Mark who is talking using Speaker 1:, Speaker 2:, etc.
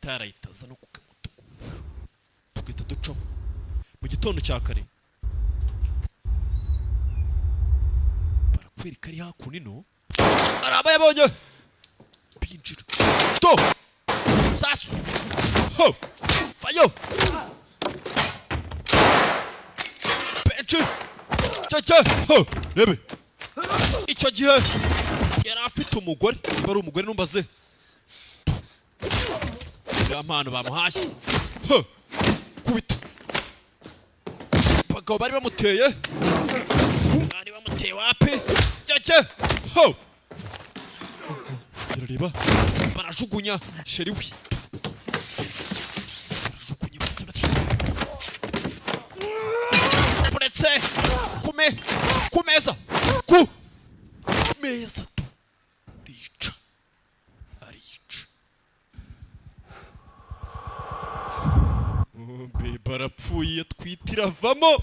Speaker 1: Tayari ahita aza no kukamoto, tugahita ducamo mu gitondo cya kare. Barakwereka ari hakuno ino, hari abayabonye binjira do sasu ho fayo benshi cece ho rebe. Icyo gihe yari afite umugore, niba ari umugore numbaze ya mpano bamuhaye. Ho kubita abagabo bari bamuteye, bari bamuteye wapi. Cece ho birareba, barajugunya chéri we, barajugunya buretse ku meza, ku meza tu rica arica. Oh, babe arapfuye, atwite iravamo.